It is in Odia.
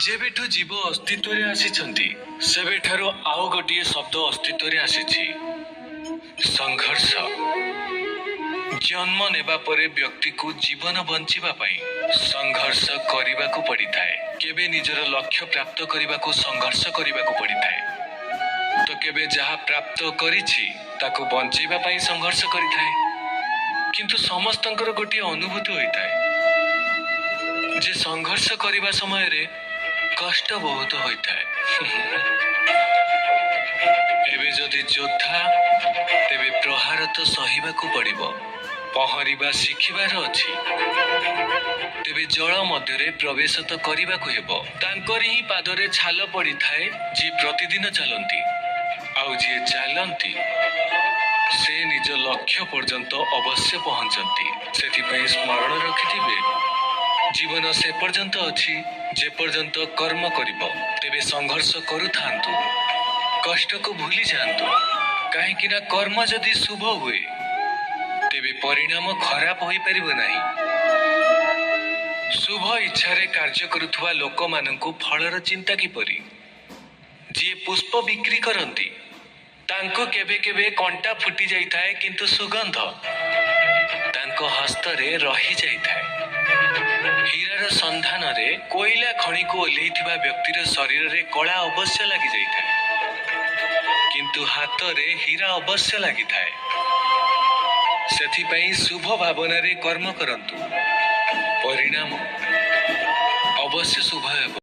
ଯେବେଠୁ ଜୀବ ଅସ୍ତିତ୍ୱରେ ଆସିଛନ୍ତି, ସେବେଠାରୁ ଆଉ ଗୋଟିଏ ଶବ୍ଦ ଅସ୍ତିତ୍ୱରେ ଆସିଛି, ସଂଘର୍ଷ। ଜନ୍ମ ନେବା ପରେ ବ୍ୟକ୍ତିକୁ ଜୀବନ ବଞ୍ଚିବା ପାଇଁ ସଂଘର୍ଷ କରିବାକୁ ପଡ଼ିଥାଏ। କେବେ ନିଜର ଲକ୍ଷ୍ୟ ପ୍ରାପ୍ତ କରିବାକୁ ସଂଘର୍ଷ କରିବାକୁ ପଡ଼ିଥାଏ ତ କେବେ ଯାହା ପ୍ରାପ୍ତ କରିଛି ତାକୁ ବଞ୍ଚେଇବା ପାଇଁ ସଂଘର୍ଷ କରିଥାଏ। କିନ୍ତୁ ସମସ୍ତଙ୍କର ଗୋଟିଏ ଅନୁଭୂତି ହୋଇଥାଏ ଯେ ସଂଘର୍ଷ କରିବା ସମୟରେ କଷ୍ଟ ବହୁତ ହୋଇଥାଏ। ଏବେ ଯଦି ଯୋଦ୍ଧା, ତେବେ ପ୍ରହାର ତ ସହିବାକୁ ପଡ଼ିବ। ପହଁରିବା ଶିଖିବାର ଅଛି, ତେବେ ଜଳ ମଧ୍ୟରେ ପ୍ରବେଶ ତ କରିବାକୁ ହେବ। ତାଙ୍କରି ହିଁ ପାଦରେ ଛାଲ ପଡ଼ିଥାଏ ଯିଏ ପ୍ରତିଦିନ ଚାଲନ୍ତି, ଆଉ ଯିଏ ଚାଲନ୍ତି ସେ ନିଜ ଲକ୍ଷ୍ୟ ପର୍ଯ୍ୟନ୍ତ ଅବଶ୍ୟ ପହଞ୍ଚନ୍ତି। ସେଥିପାଇଁ ସ୍ମରଣ ରଖିଥିବେ, ଜୀବନ ସେ ପର୍ଯ୍ୟନ୍ତ ଅଛି ଯେପର୍ଯ୍ୟନ୍ତ କର୍ମ କରିବ। ତେବେ ସଂଘର୍ଷ କରୁଥାନ୍ତୁ, କଷ୍ଟକୁ ଭୁଲି ଯାଆନ୍ତୁ। କାହିଁକି ନା କର୍ମ ଯଦି ଶୁଭ ହୁଏ, ତେବେ ପରିଣାମ ଖରାପ ହୋଇପାରିବ ନାହିଁ। ଶୁଭ ଇଚ୍ଛାରେ କାର୍ଯ୍ୟ କରୁଥିବା ଲୋକମାନଙ୍କୁ ଫଳର ଚିନ୍ତା କିପରି? ଯିଏ ପୁଷ୍ପ ବିକ୍ରି କରନ୍ତି, ତାଙ୍କୁ କେବେ କେବେ କଣ୍ଟା ଫୁଟି ଯାଇଥାଏ, କିନ୍ତୁ ସୁଗନ୍ଧ ତାଙ୍କ ହସ୍ତରେ ରହିଯାଇଥାଏ। ହୀରାର ସନ୍ଧାନରେ କୋଇଲା ଖଣିକୁ ଓହ୍ଲେଇଥିବା ବ୍ୟକ୍ତିର ଶରୀରରେ କଳା ଅବଶ୍ୟ ଲାଗିଯାଇଥାଏ, କିନ୍ତୁ ହାତରେ ହୀରା ଅବଶ୍ୟ ଲାଗିଥାଏ। ସେଥିପାଇଁ ଶୁଭ ଭାବନାରେ କର୍ମ କରନ୍ତୁ, ପରିଣାମ ଅବଶ୍ୟ ଶୁଭ ହେବ।